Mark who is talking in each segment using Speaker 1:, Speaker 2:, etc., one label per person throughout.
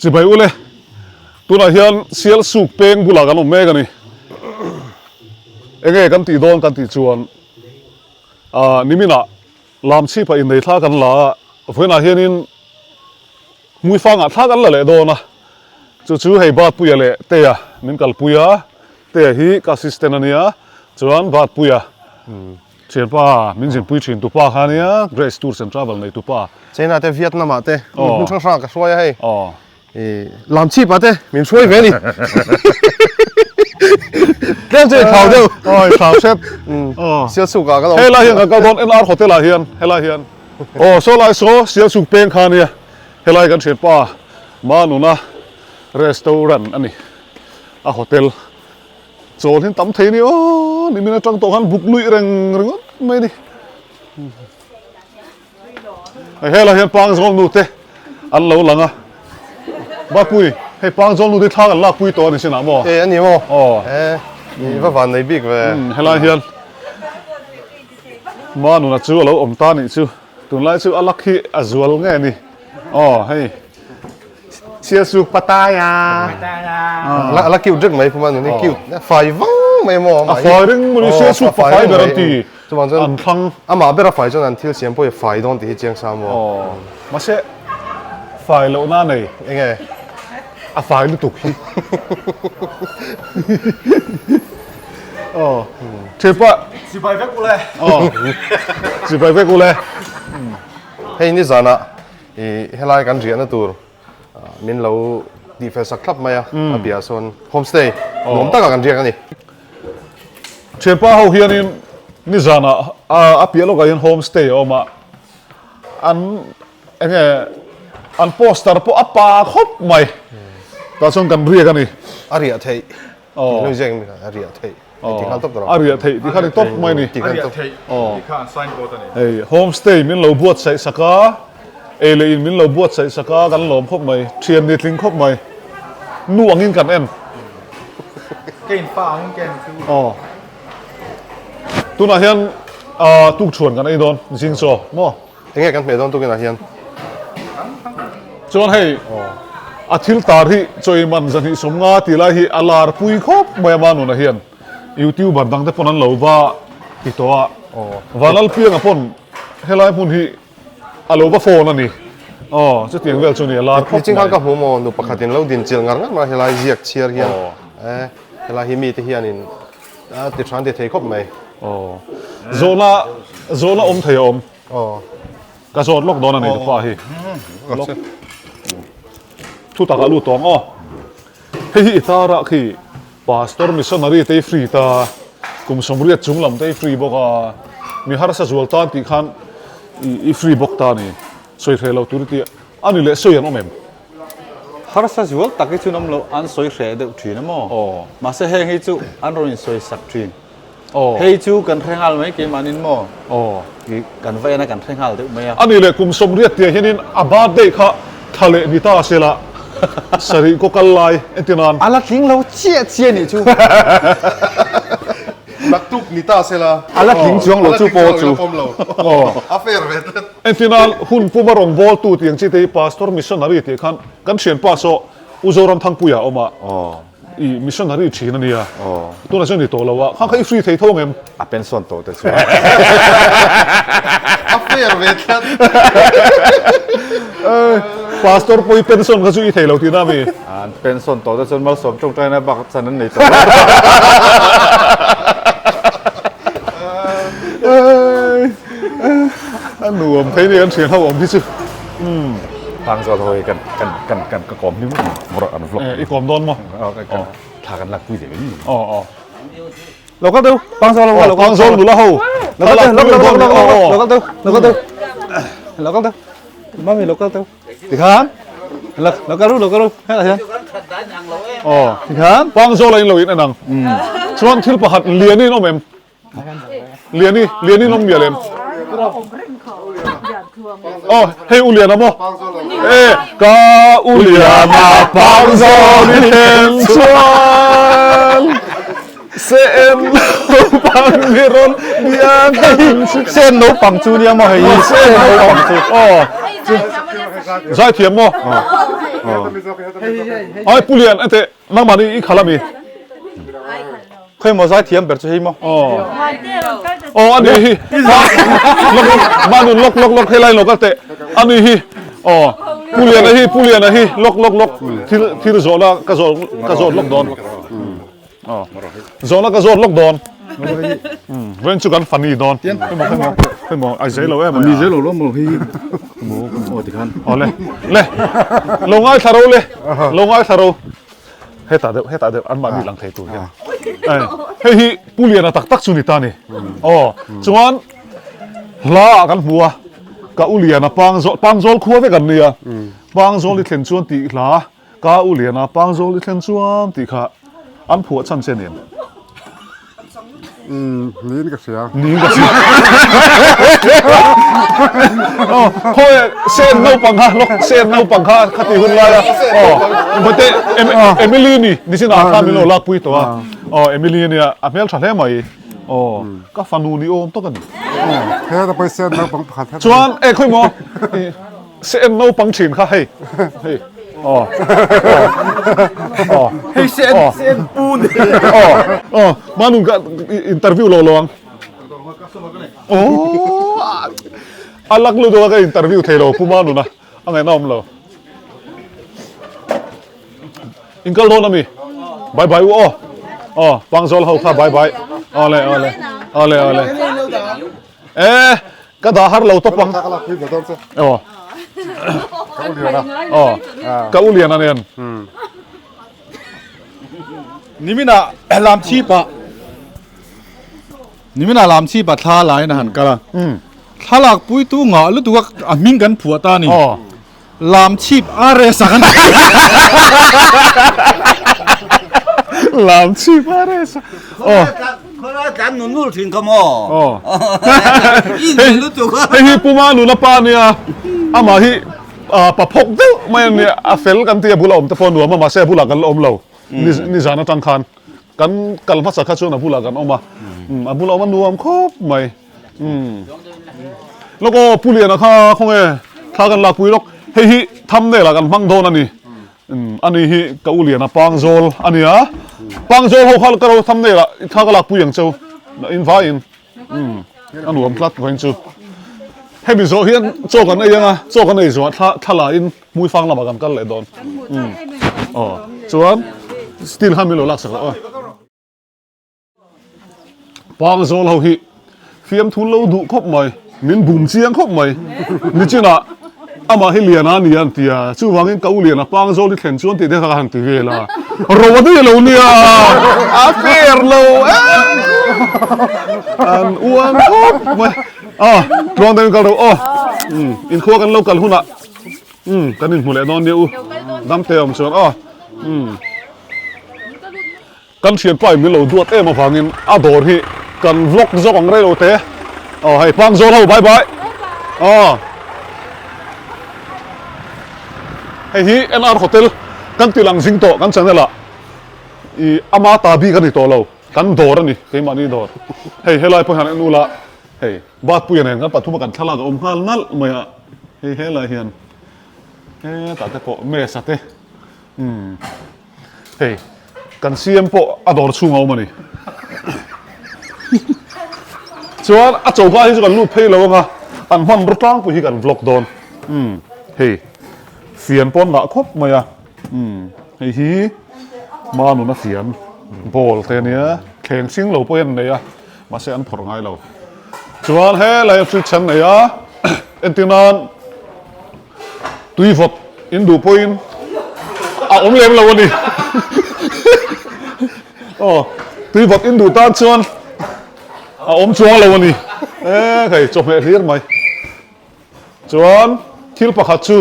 Speaker 1: Chibai ule, tunah hian Sialsuk peng bulah kan awm mek a ni. Enge kan tih dawn kan tih chuan ah niminah Lamchhipah innei thla kan la a, vawiinah hianin Hmuifangah thla kan la leh dawn a, chu chu hei Batpuia leh Tea min kalpui a, Tea hi ka assistant a nia, chuan Batpuia thianpa min zinpui thin tupa kha a nia, Grace Tours and Travel nei tupa.
Speaker 2: China te Vietnam ah te hmun hrang hrang ah ka hruai a hei. Lamchhip ah te min hruai ve a ni. Tlem chu i thlau deuh.
Speaker 1: Aw i thlau hrep.
Speaker 2: Sialsuk ah ka lo.
Speaker 1: Helai hian kan kal dawn NR Hotel ah hian helai hian. Aw saw lai saw Sialsuk peng kha a nia. Helai kan thianpa Manuna restaurant a ni. A hotel chawl hi tam thei a ni aw nimin atang tawh khan buk luih reng ringawt mai a ni. Helai hian Pangzawl nu te an lo lang a. Bapui, hei Pangzawl nu te thla kan lakpui tawh a ni sinah maw?
Speaker 2: E a ni maw? Aw. E, i va van nei bik ve.
Speaker 1: Helai hian Manuna chu a lo awm ta nih chu. Tunlai chu a lak hi a zual nge ni? Aw hei.
Speaker 2: Sialsuk Pataya. A la cute reng mai Puma nuni cute. A fai vang mai maw
Speaker 1: amah hi. A fai reng mai Sialsuk Patai ber an ti.
Speaker 2: Chuvang chuan
Speaker 1: an thlang.
Speaker 2: Amah ber a fai chuan an thil siam pawh hi fai dawn tih hi chiang sa maw.
Speaker 1: Aw. Mahse fai lohna a nei.
Speaker 2: Enge?
Speaker 1: A fai lutuk hi. Aw. Thianpa.
Speaker 3: Chibai vek ule.
Speaker 1: Aw. Chibai vek ule.
Speaker 2: Hei nizanah I helai kan riahna tur min lo tihfel sak thlap mai a, a piahah sawn homestay nuam takah kan riak a ni.
Speaker 1: Thianpa ho hianin nizanah a piah lawkah hian homestay a awm a, an enge an poster pawh a pa khawp mai, tah chuan kan riak a ni.
Speaker 2: A riah theih. Tih hlui zeng mi kha a riah theih hei ti nghal tawp tawh
Speaker 1: A riah theih tih kha ni tawp mai ni.
Speaker 3: A riah theih tih kha an signboard a ni.
Speaker 1: Hei homestay min lo buatsaih sak a, ei leh in min lo buatsaih sak a kan lawm khawp mai, thian ni tling khawp mai. Nu angin kan en.
Speaker 3: Ka in pa angin ka en chu.
Speaker 1: Aw. Tunah hian tukchhuan kan ei dawn zing chaw maw?
Speaker 2: Enge kan hmeh dawn tukinah hian?
Speaker 1: Chuan hei a thil tar hi chawiman zahnih sawmnga tih lai hi a lar pui khawp mai a Manuna hian YouTuber dang te pawn an lo va ti tawh a, Vanlalpianga pawn helai hmun hi a lo va phone a ni. Aw chutiang vel chu ni a lar khawp mai.
Speaker 2: Niching khan ka hmu maw nu pakhatin lo din chilh ngar ngar mai a helai ziak chhiar hian e helai hi mite hianin a ti than ti thei khawp mai.
Speaker 1: Aw zawhna zawhna awm thei a awm.
Speaker 2: Aw.
Speaker 1: Ka zawt lawk dawn a ni pa hi. Lawk. Thu takah lut tawng aw. Hei hi i tarah khi pastor missionary te i free ta kum sawmriat chung lam te i free bawk a mi harsa zual tan tih khan i free bawk ta a ni. Sawi hreh lo tur i ti a ni leh sawi an awm em?
Speaker 4: Harsa zual tak hi chu an awm lo an sawi hreh deuh thin a maw?
Speaker 1: Aw.
Speaker 4: Mahse heng hi chu an rawn insawi sak thin.
Speaker 1: Aw.
Speaker 4: Hei chu kan hre nghal mai keimahnin maw?
Speaker 1: Aw.
Speaker 4: I kan va en a kan hre nghal deuh mai a.
Speaker 1: Ani leh kum sawmriat tiang hianin a birthday kha thla leh ni ta se la, sarih kaw kal lai entir nan.
Speaker 4: A la tling lo chiah chiah nih chu.
Speaker 2: Naktuk ni ta se la.
Speaker 4: A la tling chuang lo chu pawh chu.
Speaker 1: Aw.
Speaker 2: A fair ve tlat.
Speaker 1: Entir nan hun puma rawngbâwl tu tiang chi te hi Pastor Missionary tih khan kan thianpa saw U Zoramthangpuia a awm a.
Speaker 4: Aw.
Speaker 1: I missionary thin a nia. Tunah chuan ni tawh lo a. Khang kha i free thei tho ang em?
Speaker 4: A pension tawh te chuan.
Speaker 2: A fair ve tlat.
Speaker 1: Pastor pawh i pension kha chu i thei lo tihna a mi?
Speaker 4: An pension tawh te chuan malsawm tawngtaina bak chan an nei tawh lo.
Speaker 1: A nuam thei ni an thian ho awm hi chu.
Speaker 4: Pangzawl ho hi kan kan kan kan ka kawm hlim vawrh an vlog.
Speaker 1: I kawm dawn maw?
Speaker 4: Aw thla kan lak pui ve mai.
Speaker 1: Aw aw.
Speaker 4: Lo kal deuh Pangzawl ho lo kal.
Speaker 1: Pangzawl nula ho.
Speaker 4: Lo kal deuh lo kal lo kal lo kal deuh lo kal deuh lo kal deuh mami lo kal deuh tikhan lo lo kal ru lo kal ru helai hian
Speaker 1: aw
Speaker 4: tikhan
Speaker 1: Pangzawl a in lo in en ang. Chuan thil pakhat lian in awm em? Liani, Liani nawm mial em? Aw, hei U Liana maw? E, ka U Liana pangzawn i thlen chuan se en naupang mi rawn biak ang che.
Speaker 4: Se en naupang chu nia maw hei hi? Se en naupang chu.
Speaker 1: Aw, zaithiam maw? Ai Pu Lian ente nangmah nih i khal ami?
Speaker 4: Khoi maw zai thiam ber chu hei maw?
Speaker 1: Aw ani hi manun lok lok lok helai lo kal teh ani hi aw Pu Liana hi Pu Liana hi lok lok lok thil thil zawhna ka zawh ka zawt lawk dawn aw zawhna ka zawt lawk dawn vawiin chu kan funny dawn hei maw ai zei lo em
Speaker 4: ani zei lo lo maw hei aw tikhan
Speaker 1: aw le le lo ngaithla ro le lo ngaithla ro Hetah deuh, hetah deuh anmahni lang thei tur hian. Hei hi Pu Liana tak tak chu ni ta ni. Aw, chuan hla ah kan hmu a, ka U Liana Pangzawl, Pangzawl khua vek an nia. Pangzawl i thlen chuan tih hla, ka U Liana Pangzawl i thlen chuan tih kha an phuah chhan che nen.
Speaker 5: Niin ka hria.
Speaker 1: Niin ka hria. Oh, khawi sen naupang kha, lok sen naupang kha khati hun lai a. Oh, bate Emily ni, nichin ah kha min lo lak pui tawh a. Oh, Emily ania, a hmel tha hle mai. Oh, ka fanu ni awm tak a ni.
Speaker 5: He ta pawh sen naupang pakhat.
Speaker 1: Chuan, e khawi maw? Se en naupang thin kha hei hei aw aw
Speaker 3: hei se en se en pu ni
Speaker 1: aw aw manung ka interview lo lo ang aw a lak lu deuh a ka interview thei lo pu manuna a ngaihna awm lo in kal dawn ami bye bye u aw aw pangzawl ho kha bye bye aw le aw le aw le aw le E ka dah har lo tawp ang. Aw. Aw. Ka u lian a nen.
Speaker 4: Nimina lam chhipa Nimina lam chhipa thla lain a han kal a. Thlalak puitu ngah lutuk a a hming kan phuah ta a ni. Lam chhip RS a kan
Speaker 1: Lam chhip RS a.
Speaker 6: Aw. Khawlai tlan nun nul thin kha maw.
Speaker 1: Aw.
Speaker 6: I nun lutuk a.
Speaker 1: Hei hi Puma nuna pa ania. Amah hi pa phawk deuh mai ania. A fel kan tia bula awm te pawh a nuam a mahse a bulah kan la awm lo. Nizan atang khan kan kal hmasa kha chuan a bulah kan awm a. A bula awm a nuam khawp mai. Lawk aw Pu Liana kha khawnge thla kan lakpui lawk hei hi thumbnail ah kan hmang dawn a ni ani hi ka U Liana Pangzawl a nia Pangzawl ho kha ka ro thumbnail ah thla ka lakpui ang cheu in vaiin a nuam tlat vawiin chu hemi zawh hian chaw kan ei anga chaw kan ei zawh ah thla thla la in Hmuifang lamah kan kal leh dawn aw chuan steel kha min lo laksak rawh aw. Pangzawl ho hi fiamthu lo duh khawp mai, min bum chiang khawp mai. Nichinah amah hi Liana a ni an ti a, chuvangin ka u Liana Pangzawl hi thlen chuan tih te kha ka han ti vel a, ro a daih lo nia, a fair lo em, an uang khawp mai. A, tluang deuhin kal ro aw, inkhua kan lo kal hunah kan inhmu leh dawn nia u, damte awm chuan aw. Kan thianpa in min lo duat em avangin a dawr hi kan vlog zawk ang rei lo te. Aw hei Pangzawl ho bye bye. Aw. Hei hi NR Hotel kan ti lang zing tawh kan channel ah i ama ta bik a ni tawh lo kan dawr a ni keimahni dawr. Hei helai pawh hian en ula hei Batpuia nen kan pathum a kan thlalak a awm nghal nalh mai a hei helai hian hetah te pawh mesa te umm. Hei, kan CM pawh a dawr chhung a awm a ni. Chuan a choka hi chu kan lut phei lo anga, an hmanraw tlangpui hi kan vlog dawn. Umm, hei, fian pawh an ngah khawp mai a. Umm, hei hi Manuna fian bowl te ania, thleng sing lo pawh hi an nei a, mahse an phawrh ngai lo. Chuan helai fridge an nei a, entir nan. Tui vawt in duh pawhin a awm lem lo a ni. Aw, tui vawt in duh tan chuan a awm chuang lo a ni. E hei chawhmeh hlir mai. Chuan thil pakhat chu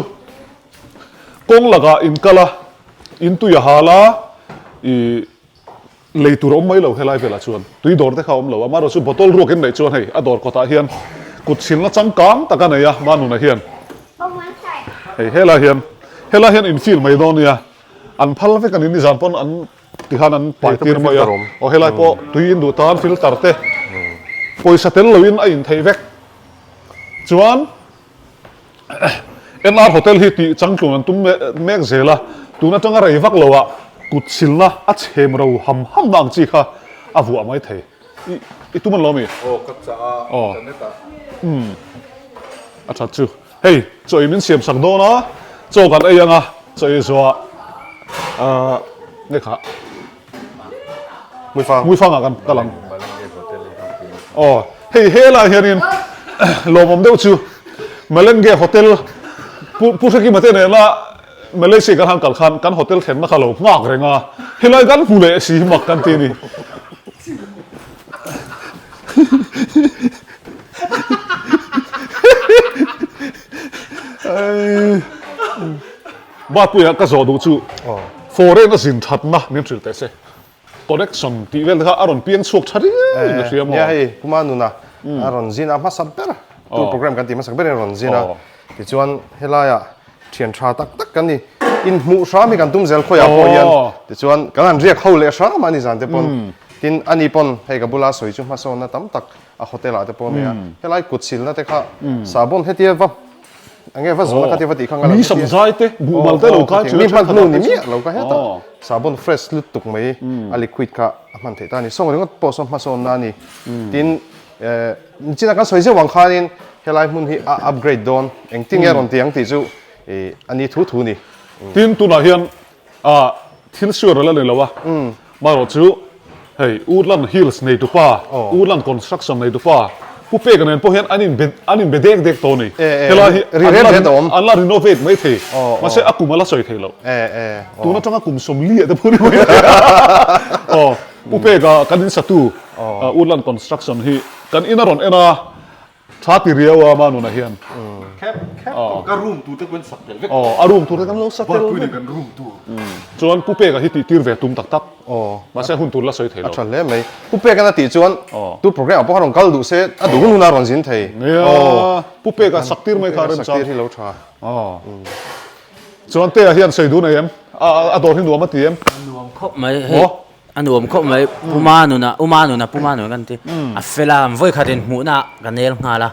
Speaker 1: kawng lakah in kal a, in tui a hal a, ih Lei tur a awm mai lo helai velah chuan tui dawr te kha a awm lo a, amaherawhchu bottle ruak in neih chuan hei a dawr kawtah hian kut chhilna changkang tak a nei a Manuna hian hei helai hian helai hian in fill mai dawn nia an phal vek a ni nizan pawn an tikhan an pai tir mai a aw helai pawh tui in duh tan filter te pawisa tel loin a in theih vek chuan NR Hotel hi tih changtlung an tum mek zel a. Tun atanga rei vak lo ah kut silna a chhem ro ham ham na ang chi kha a vuah mai thei. I i tum an lo mi?
Speaker 3: Aw ka chah a internet ah.
Speaker 1: Umm a that chu. Hei chaw ei min siam sak dawn a, chaw kan ei anga chaw ei zuah ah nge kha
Speaker 2: Hmuifang.
Speaker 1: Hmuifang ah kan kal ang. Aw hei helai hianin lawmawm deuh chu Malenge Hotel Pu Pu Hrekima te nena Malaysia kan han kal khan kan hotel thlenna kha lo nghak reng a, helai kan hmu leh si mak kan ti a ni. Bapuia ka zawh duh chu foreign a zin thatna min hrilh teh se. Connection tih vel te kha a rawn piang chhuak tha riau in ka hria maw?
Speaker 2: Nia hei Puma nuna a rawn zin a hmasa ber tour program kan tih hmasak berin a rawn zin a tichuan helaiah thian tha tak tak kan ni inhmuh hram hi kan tum zel khawiah pawh hian tichuan kan han riak ho leh hram a ni zan te pawn tin ani pawn hei ka bula sawi chu hmasawnna tam tak a hotel ah te pawh a nei a helai kut silna te kha sahbawn hetia va Enge va zawhna kha ti va tih kha
Speaker 1: Mi sam zai te, buhmal te lo kai
Speaker 2: chu. Mi hman hnu ni miah lo kha hetah sabon fresh lutuk mai a liquid kha a hman theih ta a ni. Sawng ringawt pawh saw hmasawnna a ni. Tin nichina kan sawi zeuh ang khanin helai hmun hi a upgrade dawn engtin nge rawn ti ang tih chu a ni thu thu ni.
Speaker 1: Tin tunah hian A thil suar a la nei lo a, marawh chu hei Woodland Hills neitupa, Woodland Construction neitupa Pu Peka nen pawh hian an inbe an inbe dek dek tawh a ni. Helai hi an la an la renovate mai thei, mahse a kum a la sawi thei lo. Tun atanga kum sawmliah te pawh ni mai thei a. Pu Peka kan insatu Woodland Construction hi kan in a rawn en a, Tha ti riau a Manuna hian.
Speaker 3: Khep khep tawh ka room tur te kan sak tel vek.
Speaker 1: Aw a room tur te kan lo sak tel vek.
Speaker 3: Buatpui nen kan room tur.
Speaker 1: Chuan Pu Peka hi tih tir ve tum tak tak. Aw. Mahse hun tur la sawi thei lo.
Speaker 2: A tha hle mai. Pu Peka na tih chuan tu program ah pawh a rawn kal duh se a duh hun hun a rawn zin thei.
Speaker 1: Nia. Pu Peka sak tir mai kha a remchang.
Speaker 2: Sak tir hi lo tha.
Speaker 1: Aw. Chuan Tea hian sawi duh nei em? A dawr hi nuam a ti em?
Speaker 7: A nuam khawp mai hei. A nuam khawp mai, Pu Manuna, U Manuna, Pu Manuna kan ti. A fel a, kan vawikhat in hmuhna ah ka nel nghal a.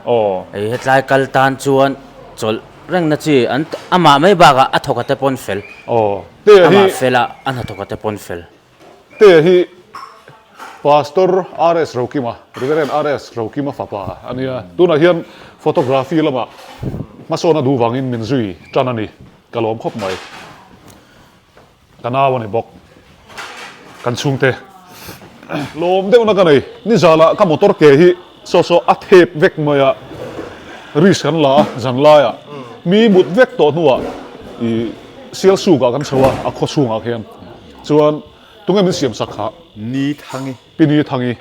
Speaker 7: Hei hetlai kal tan chuan chawlh rengna chi an amah mai bakah a thawk a te pawn fel. Amah fel a, a hnathawk a te pawn fel.
Speaker 1: Tea hi Pastor RS Rokima, Reverend RS Rokima fapa a nia. Tunah hian photography lamah hmasawn a duh vangin min zui tan a ni. Ka lawm khawp mai. Ka nau a ni bawk. Kan chhungte lawm deuhna ka nei. Nizanah ka motor ke hi saw saw a thep vek mai a, risk kan la a zan laiah mi mut vek tawh hnuah ih Sialsukah kan chho a, a khaw chhungah khian chuan tunge min siam sak kha?
Speaker 3: Ni Thangi.
Speaker 1: Pi Ni Thangi.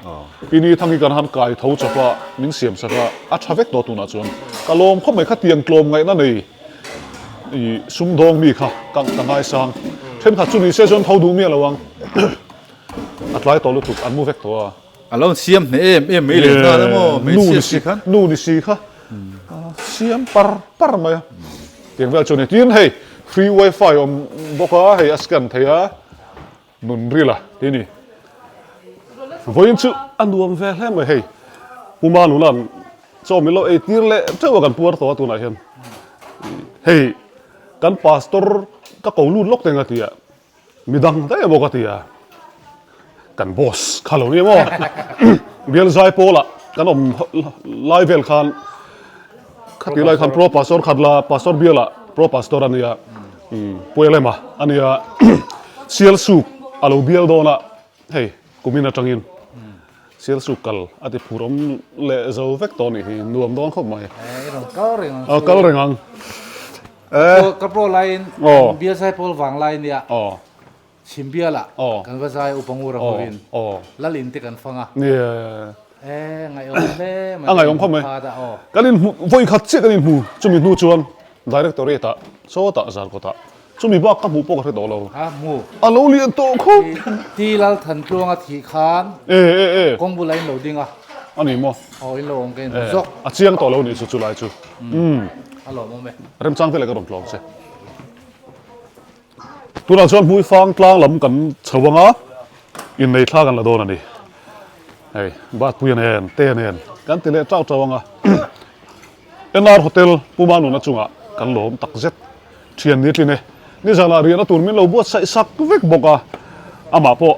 Speaker 1: Pi Ni Thangi kan han kai tho chawp a, min siam sak a, a tha vek tawh tunah chuan ka lawm khawp mai khatiang tlawm ngaihna nei. I sumdawng mi kha ka ka ngaisang. Thenkhat chu ni se chuan tho duh miah lo ang. A tlai tawh lutuk an mu vek tawh a.
Speaker 4: A lo siam hneh em em mai leh nghal a maw hmeichhia si khan.
Speaker 1: Nu ni si kha siam par par mai a. Tiang vel chu a ni. Tin hei free wifi awm bawk a hei a scan thei a. Nun ril a ti ni. Vawiin chu a nuam ve hle mai hei. Pu Manuna'n chaw min lo ei tir leh teuh a kan puar tawh a tunah hian. Hei kan pastor ka ko lut lawk teng a ti a, midang daih emaw ka ti a, kan boss kha lo ni emaw. Bial zai pawlah kan awm lai vel khan Khatih lai khan Pro Pastor khat la Pastor bialah Pro Pastor a nia Puelema a nia Sialsuk a lo bial dawn a hei kumin atangin Sialsuk kal a ti phur awm leh zo vek tawh nih hi nuam dawn khawp mai.
Speaker 4: Kal reng ang.
Speaker 1: Kal reng ang.
Speaker 4: Ka pro laiin bial zai pawl vang lai nia. Chhim bialah kan va zai upa ngur a hawin lal in te kan fang a. E ngaihawm hle
Speaker 1: mai. A ngaihawm khawp mai. Kan inhmu vawi khat chiah kan inhmu chumi hnu chuan directorate ah sawtah zarkawt ah chumi bak ka hmuh pawh ka hre tawh lo.
Speaker 4: A hmu.
Speaker 1: A lo lian tawh khawp.
Speaker 4: Ti Lal Thantluang a thih khan kawng bulah in lo ding a.
Speaker 1: A ni maw?
Speaker 4: Aw in lo awm ka inhmu zawk.
Speaker 1: A chiang tawh lo nih chu chulai chu.
Speaker 4: A lawmawm e.
Speaker 1: Remchang veleh ka rawn tlawm che. Tunah chuan Hmuifang tlang lam kan chho ang a, innei thla kan la dawn a ni. Hei, Batpuia nen, Te nen kan ti leh chau chau ang a. NR Hotel Puma nuna chungah kan lawm tak zet. Thian ni tlin e. Nizanah riahna tur min lo buatsaih sak vek bawk a, amah pawh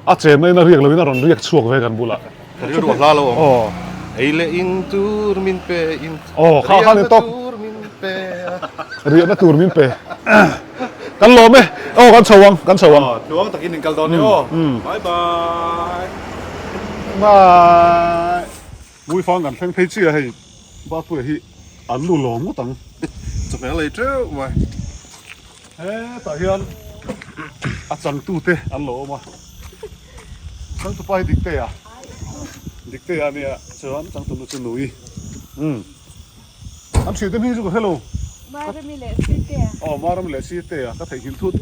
Speaker 1: a chenna in a riak loin a rawn riak chhuak ve kan bulah.
Speaker 2: Ka rilru a hla lo awm. Ei leh in tur min pe in
Speaker 1: riahna tur min pe a. Riahna tur min pe. Kan lawm e. Aw kan chho ang, kan chho ang.
Speaker 3: Tluang takin in kal dawn e aw. Bye bye.
Speaker 1: Bye. Muifang kan thleng phei chiah hei Bapuia hi an lu lawm ngawt ang.
Speaker 2: Chawhmeh a lei teuh mai.
Speaker 1: Hetah hian a changtute an lo awm a. Changtupa hi Diktea. Diktea a nia chuan changtunu chu Nui. Umm. An thiante hming chu ka hre lo.
Speaker 8: Marami leh Sitea.
Speaker 1: Aw Marami leh Sitea ka theihnghilh thut.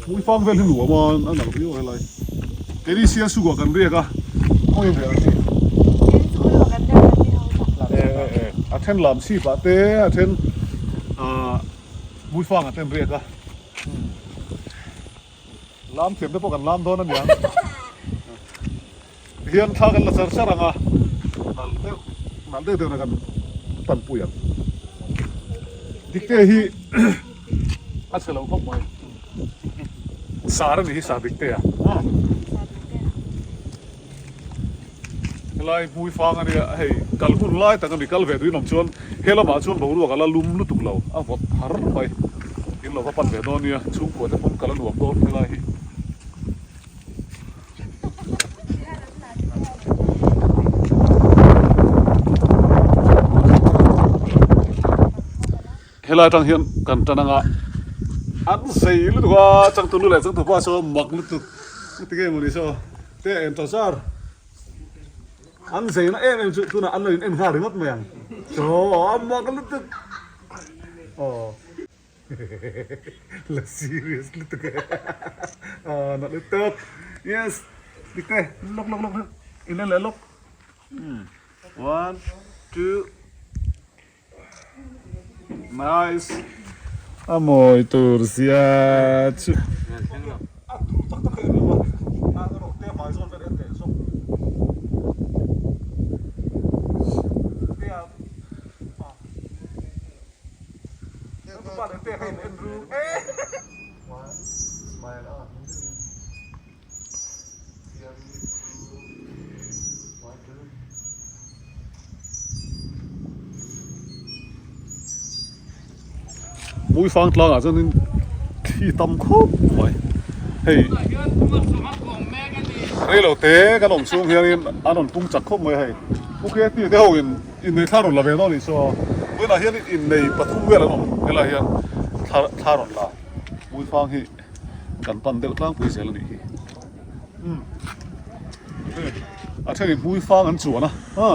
Speaker 1: Hmuifang vel hi nuam a a nalh viau helai. Keini Sialsukah kan riak a, khawnge riak ang hi?
Speaker 8: Sialsukah kan riak ang hi ho tak.
Speaker 1: E e e, a then lam chhipah te a then ah Hmuifangah te an riak a. Lam thiam te pawh kan lam dawn a niang. Hian thla kan la char char ang a, nalh deuh nalh deuh deuhna kan tanpui ang. Dikte hi a chhe lo khawp mai. Sar a ni hi sar dikte a. Helai hmui fang a nia hei kal hun lai tak a ni kal ve duin awm chuan he lamah chuan boruak a la lum lutuk lo a vawt har mai. In lo va pan ve dawn nia chhungkua te pawn kal a nuam dawn helai hi. Helai atang hian kan tan anga an zei lutuk a changtu nu leh changtu pa saw mak lutuk enge mawni saw te en ta zar an zei na em em chu tunah an lo in en nghal ringawt mai ang chaw a mak lutuk aw. La serious lutuk e ah nalh lutuk yes dik te lawk lawk lawk in en leh lawk one two nice a mawi tur zia chu a tur tak tak a en lo a a rawh te hmai zawn vel en teh zawk te a. Muifang tlangah chuanin thli tam khawp mai hei reilo te kan awm chhung hianin an rawn pung chak khawp mai hei Pu Keti te ho in Innei thla rawn la ve dawn anih chu a, vawiinah hian innei pathum vel an awm helaiah hian thla thla rawn la Hmuifang hi kan pan deuh tlangpui zel anih hi umm a thenin Hmuifang an chuan a ha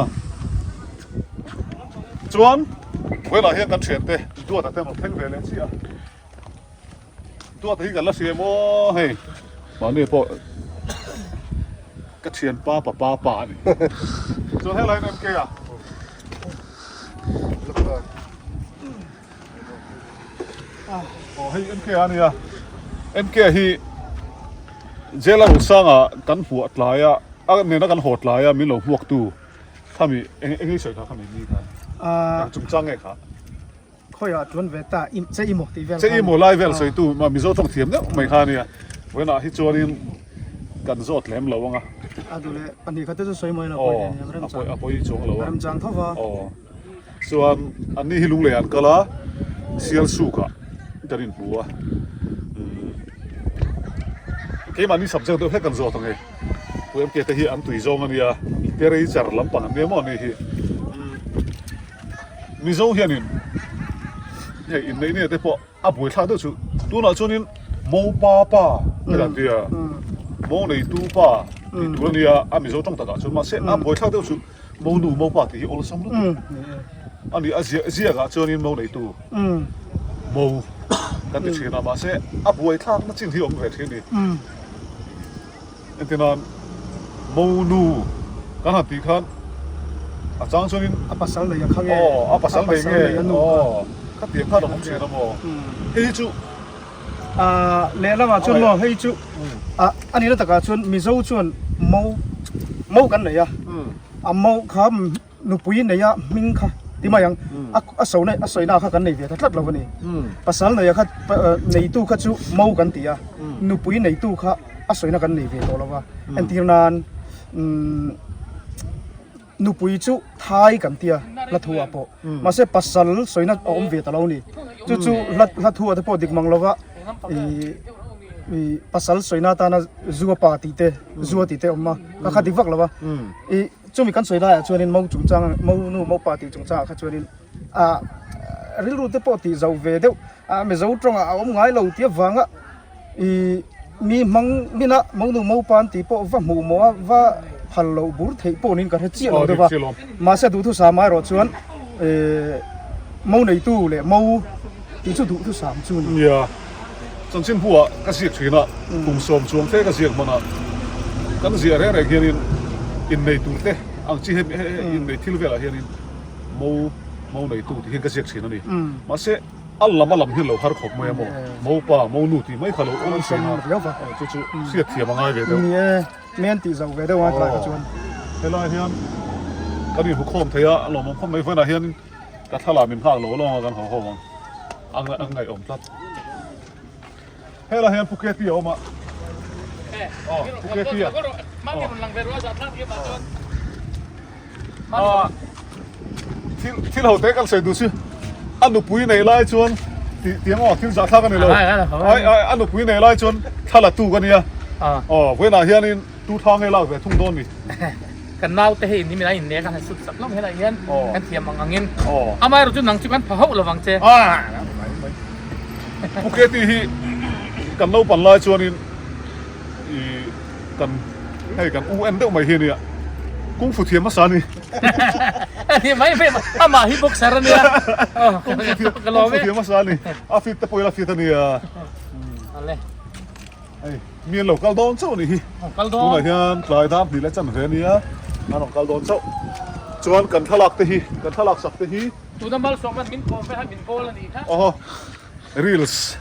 Speaker 1: chuan vawiinah hian kan thiante duata te an rawn thleng ve leh chiah a duata hi kan la hria maw hei mahni pawh Ka thianpa papa pa a ni. Chuan helai in MK a. Aw hei MK a nia. MK hi jail a Rosanga kan hmuah tlai a, a nena kan haw tlai a min lo hmuak tu khami eng eng nge sawi kha khami ni khan. Eng chungchang nge kha?
Speaker 9: Khawiah tuan ve ta im che i maw tih vel
Speaker 1: Che i maw lai vel sawitu mah Mizo tawng thiam deuh mai kha a nia. Vawiinah hi chuanin kan zawt lem lo ang a.
Speaker 9: A duh leh pahnih khat te chu sawi mawi lo pawh hian a remchang.
Speaker 1: A pawi chuang lo a.
Speaker 9: Remchang tho va.
Speaker 1: Aw. Chuan anni hi lunglei an kal a, Sialsukah kan inhmu a. Keimahni subject deuh hlek kan zawt ang e. Pu MK te hi an tui zawng a nia, literature lampang an nia maw anni hi. Mizo hianin hei inneih nge te pawh a buaithlak deuh chu tunah chuanin Mopa pa te kan tia Mo neitu pa tih tur a nia a Mizo tawng takah chuan mahse a buaithlak deuh chu Mo nu Mo pa tih hi awlsam lutuk a ni a ziah ziakah chuanin Mo neitu Mo kan ti thin a mahse a buaithlak na chin hi a awm ve thin a ni. Engtinan Mo nu kan han tih khan a chang chuanin
Speaker 9: a pasal nei a kha nge
Speaker 1: aw a pasal nei nge aw khatiang khan a awm thin a maw hei hi chu
Speaker 9: a lehlamah chuan maw hei chu a a nihna takah chuan Mizo chuan Mo Mo kan nei a a Mo kha nupui neia hming kha. Ti mai ang, a a sona a sawina kha kan nei ve ta tlat lo a ni. Pasal neia kha neitu kha chu mo kan ti a, nupui neitu kha a sawina kan nei ve tawh lo va. Entir nan umm nupui chu thai kan ti a hla thu ah pawh. Mahse pasal sawina a awm ve ta lo a ni. Chu chu hla hla thu ah te pawh dik mang lo va ih ih pasal sawina atana zua pa tih te zua tih te a awm a, kha kha dik vak lo va. Ih. Chumi kan sawi laiah chuanin mo chungchang, mo nu mo pa tih chungchangah kha chuanin ah rilru te pawh tih zauh ve deuh ah Mizo tawngah a awm ngai lo tih avanga ih mi hmang mina mo nu mo pa an tih pawh va hmuh maw a va phal loh bur theih pawh niin ka hre chiah lo deuh a. Mahse duhthusam erawh chuan ih mo neitu leh mo tih chu duhthusam chu a ni.
Speaker 1: Nia, chanchin hmuah ka ziak thin a, kum sawm chuang fe ka ziak hman a, kan ziah reng reng hianin innei tur te ang chi hemi innei thil velah hianin mo mo neitu tih hian ka ziak thin a ni. Mahse a lam a lam hi lo har khawp mai a maw, mo pa mo nu tih mai kha lo awm thin a, chu chu hriat thiam a ngai ve deuh.
Speaker 9: Ni e, men tih zauh ve deuh a tlai kha chuan.
Speaker 1: Helai hian kan inhmukhawm thei a, a lawmawm khawp mai vawiinah hianin. Ka thlalak min nghak lo lawng a kan haw ho ang a ngaihawm tlat. Helai hian Phuket-i a awm a. Aw Phuket-i a. Aw thil thil ho te kan sawi duh si a nupui nei lai chuan tih tih ang aw thil zahthlak a ni lo. Ai ai a nupui nei lai chuan thla la tu ka nia. Aw vawiinah hianin Tu thla nge lak ve thung dawn ni?
Speaker 10: Kan naute hei nimin a innek a han sut sak hlawm helai hian kan thiam ang angin amaherawh chu nang chu kan pha hauh lovang che.
Speaker 1: Pu Keti hi kan naupan lai chuanin i kan hei kan u en deuh mai hi ania kung fu thiam hmasa a ni.
Speaker 10: Ni mai mai amah hi boxer a nia.
Speaker 1: Kung fu thiam hmasa a ni. A fit te pawh ila fit a nia.
Speaker 10: Ale.
Speaker 1: Hei mi an lo kal dawn chauh a nih hi.
Speaker 10: Kal dawn.
Speaker 1: Tunah hian tlai dar hnih leh chanve a nia, an rawn kal dawn chauh. Chuan kan thlalak te hi, kan thlalak sak te hi.
Speaker 10: Tuna malsawm an min kawm ve kha min bawl a nih kha.
Speaker 1: Aw reels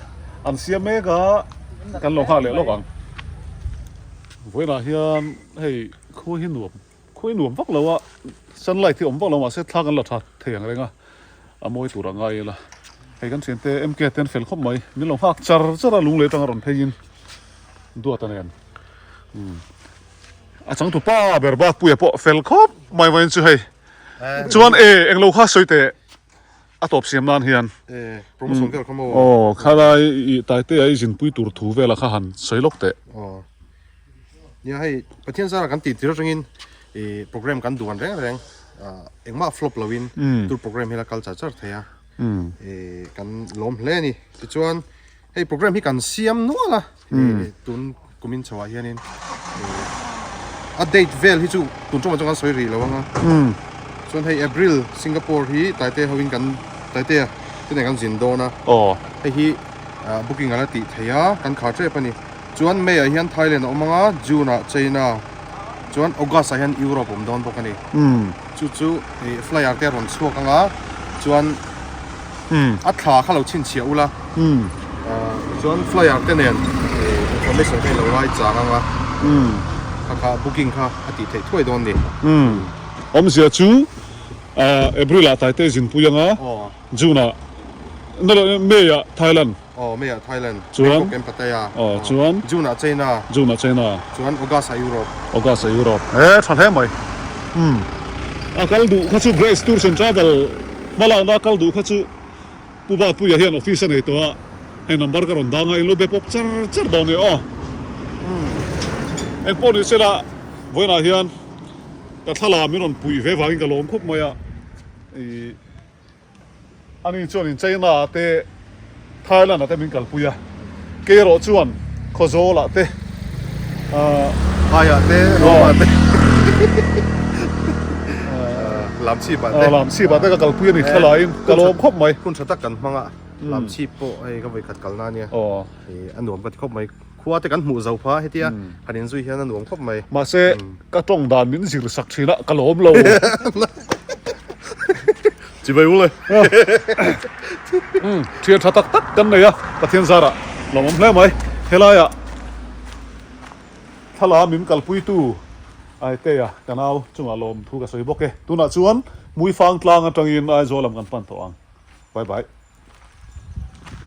Speaker 1: an siam mek a, kan lo nghak leh lawk ang. Vawiinah hian hei khua hi nuam, khua hi nuam vak lo a, sunlight hi awm vak lo mahse thla kan la tha thei ang reng a. A mawi tur a ngai ila. Hei kan thiante MK te an fel khawp mai. Min lo nghak char char a lunglei atanga rawn pheiin duat a nen. Umm a changtu pa ber bak puia pawh fel khawp mai vawiin chu hei. Chuan e englo kha sawi teh a tawp siam nan hian.
Speaker 2: E promotion vel kha maw.
Speaker 1: Aw khalai i Taitea i zinpui tur thu vela kha han sawi lawk teh.
Speaker 2: Aw. Nia hei Pathian zara kan tih tir atangin i program kan duan reng reng engmah flop loin tur program hi la kal char char thei a i kan lawm hle a ni tichuan hei program hi kan siam nual a tun kumin chhoah hianin a date vel hi chu tun tawngah chuan kan sawi rih lo ang a chuan hei April Singapore hi Taite hoin kan Taitea te nen kan zin dawn a hei hi booking a la tih thei a kan khar tep a ni. Chuan May ah hian Thailand a awm ang a, June ah China, chuan August ah hian Europe a awm dawn bawk a ni. Chu chu ih flyer te a rawn chhuak ang a, chuan a thla kha lo chhinchhiah ula, chuan flyer te nen ih information kha i lo ngai chang ang a, kha kha booking kha a tih theih thuai dawn ni.
Speaker 1: Awmzia chu April ah Taite zinpui ang a, June ah, May ah Thailand.
Speaker 2: Aw, May ah Thailand,
Speaker 1: Chuan?
Speaker 2: Bangkok and Pattaya.
Speaker 1: Aw, chuan?
Speaker 2: June ah China.
Speaker 1: June ah China.
Speaker 2: Chuan August ah Europe.
Speaker 1: August ah Europe. E, tha hle mai. Umm. A kal duh kha chu Grace Tours and Travel hmalakna a kal duh kha chu Pu Batpuia hian office a nei tawh a, hei number ka rawn dang a, in lo be pawp char char dawn e aw. Umm. Engpawh ni sela, vawiinah hian ka thlalak min rawn puih ve vangin ka lawm khawp mai a. Ih. Ani chuanin China ah te Thailand ah te min kalpui a, kei erawh chuan Khawzawl ah te ahh
Speaker 2: Phai ah te Rome ah te Lamchhip ah te
Speaker 1: Lamchhip ah te ka kalpui a ni thlalaiin ka lawm khawp mai.
Speaker 2: Hun tha tak kan hmang a, Lamchhip pawh hei ka vawikhat kalna ania a nuam ka ti khawp mai. Khua te kan hmuh zo pha hetia han inzui hian a nuam khawp mai.
Speaker 1: Mahse ka tawng dan min zir sak thin a ka lawm lo.
Speaker 2: Chibai ule.
Speaker 1: Thian tha tak tak kan nei a Pathian zarah lawmawm hle mai. Helaiah thla min kalpuitu Aitea ka nau chungah lawm thu ka sawi bawk e. Tunah chuan. Hmuifang tlang atangin Aizawl lam kan pan tawh ang. Bye bye.